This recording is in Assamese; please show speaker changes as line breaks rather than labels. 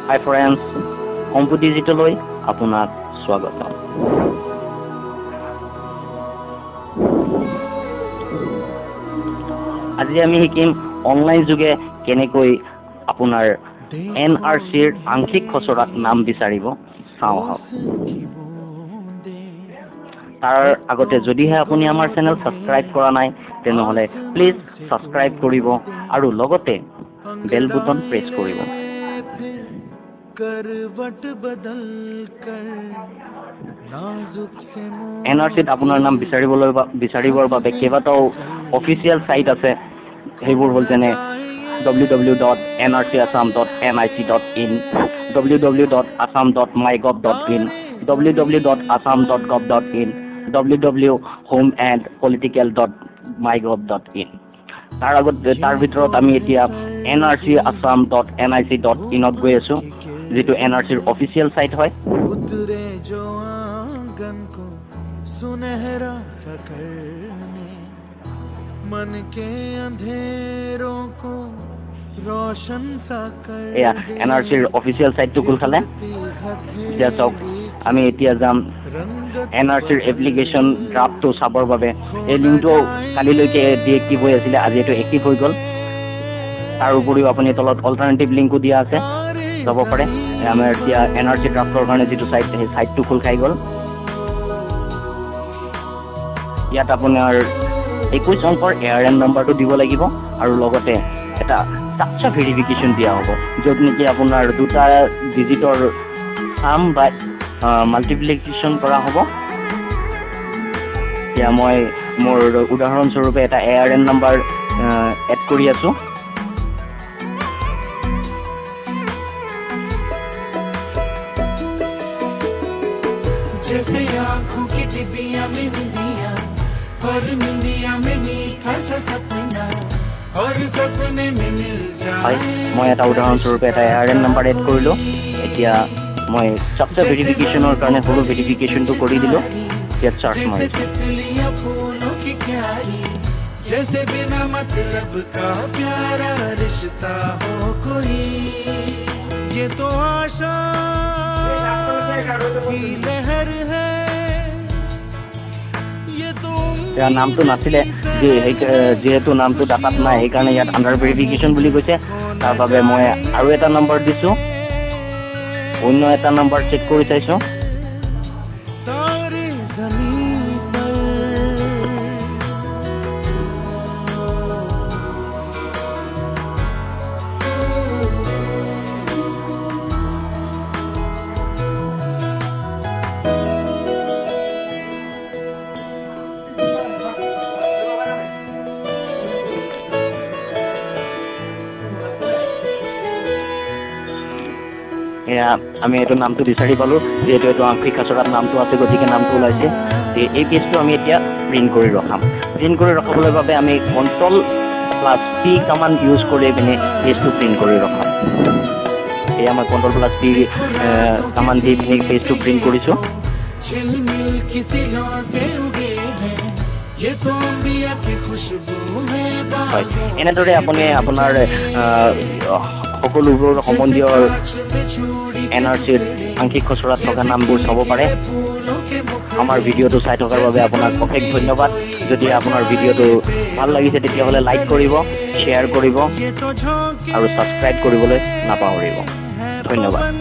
হাই ফ্ৰেণ্ডছ, কম্পু ডিজিটেললৈ আপোনাক স্বাগতম। আজি আমি শিকিম অনলাইন যোগে কেনেকৈ আপোনাৰ এন আৰ চিৰ আংশিক খচৰাত নাম বিচাৰিব। চাওঁ আহক। তাৰ আগতে যদিহে আপুনি আমাৰ চেনেল ছাবস্ক্ৰাইব কৰা নাই, তেনেহ'লে প্লিজ ছাবস্ক্ৰাইব কৰিব আৰু লগতে বেল বুটন প্ৰেছ কৰিব। এন আৰ চিত আপোনাৰ নাম বিচাৰিবৰ বাবে কেইবাটাও অফিচিয়েল ছাইট আছে। সেইবোৰ হ'ল যেনে www.nrcassam.nic.in, www.assam.mygov.in, www.assam.gov.in, www.homeandpolitical.mygov.in। তাৰ আগত তাৰ ভিতৰত আমি এতিয়া nrcassam.nic.inত গৈ আছোঁ, যিটো এন আৰ চিৰ অফিচিয়েল ছাইট হয়। এয়া এন আৰ চিৰ অফিচিয়েল ছাইটটো খোল খালে। এতিয়া চাওক, আমি এতিয়া যাম এন আৰ চিৰ এপ্লিকেশ্যন ড্ৰাফ্টটো চাবৰ বাবে। এই লিংকটো কালিলৈকে ডিএক্টিভ হৈ আছিলে, আজি এইটো এক্টিভ হৈ গ'ল। তাৰ উপৰিও আপুনি তলত অল্টাৰনেটিভ লিংকো দিয়া আছে, যাব পাৰে। আমাৰ এতিয়া এন আৰ চি ড্ৰাফ্টৰ কাৰণে যিটো ছাইট, সেই ছাইটটো খোল খাই গ'ল। ইয়াত আপোনাৰ 21 অংকৰ এ আৰ এন নম্বৰটো দিব লাগিব আৰু লগতে এটা চাপচা ভেৰিফিকেশ্যন দিয়া হ'ব, য'ত নেকি আপোনাৰ দুটা ডিজিটৰ চাম বা মাল্টিপ্লিকেশ্যন কৰা হ'ব। এতিয়া মই মোৰ উদাহৰণস্বৰূপে এটা এ আৰ এন নাম্বাৰ এড কৰি আছোঁ।
जैसे आंखों की डिबिया में निंदिया और निंदिया में मीठा सा सपना और सपने में मिल
হয়,
जाए।
মই এটা উদাহৰণস্বৰূপে এটা এ আৰ এন নাম্বাৰ এড কৰিলোঁ। এতিয়া মই চাপচা ভেৰিফিকেশ্যনৰ কাৰণে সৰু ভেৰিফিকেশ্যনটো কৰি দিলোঁ। ইয়াত চাৰ্চ
जैसे
মাৰিছোঁ।
तितलियां फूलों की क्यारी, जैसे बिना मतलब का प्यारा रिश्ता हो कोई। ये तो आशा की लहर है, ये तो
এতিয়া নামটো নাছিলে যে, সেই যিহেতু নামটো ডাটাত নাই, সেইকাৰণে ইয়াত আণ্ডাৰ ভেৰিফিকেশ্যন বুলি কৈছে। তাৰ বাবে মই আৰু এটা নম্বৰ দিছোঁ, অন্য এটা নম্বৰ চেক কৰি চাইছোঁ।
तारे जमीन पर।
এয়া আমি এইটো নামটো বিচাৰি পালোঁ। যিহেতু এইটো আংশিক খচৰাত নামটো আছে, গতিকে নামটো ওলাইছে। এই পেজটো আমি এতিয়া প্ৰিণ্ট কৰি ৰখাম। প্ৰিণ্ট কৰি ৰখাবলৈ বাবে আমি control plus P command use কৰি পিনে পেজটো প্ৰিণ্ট কৰি ৰখাম। এয়া মই কণ্ট্ৰল প্লাছ পি কামাণ্ড দি পিনে পেজটো প্ৰিণ্ট কৰিছোঁ।
झिलमिल किसी लौ से उगे हैं, ये तो अंबिया की खुशबू है।
হয়,
बागों
এনেদৰে আপুনি আপোনাৰ সকলোবোৰ সম্বন্ধীয়
कांच में चूड़ी
এন আৰ চিৰ আংশিক খচৰাত থকা নামবোৰ চাব পাৰে।
फूलों के मुख
আমাৰ ভিডিঅ'টো চাই থকাৰ বাবে আপোনাক অশেষ ধন্যবাদ। যদি আপোনাৰ ভিডিঅ'টো ভাল লাগিছে, তেতিয়াহ'লে লাইক কৰিব, শ্বেয়াৰ কৰিব
ये तो झोंके
আৰু ছাবস্ক্ৰাইব কৰিবলৈ নাপাহৰিব।
हैं
ধন্যবাদ।
पवन।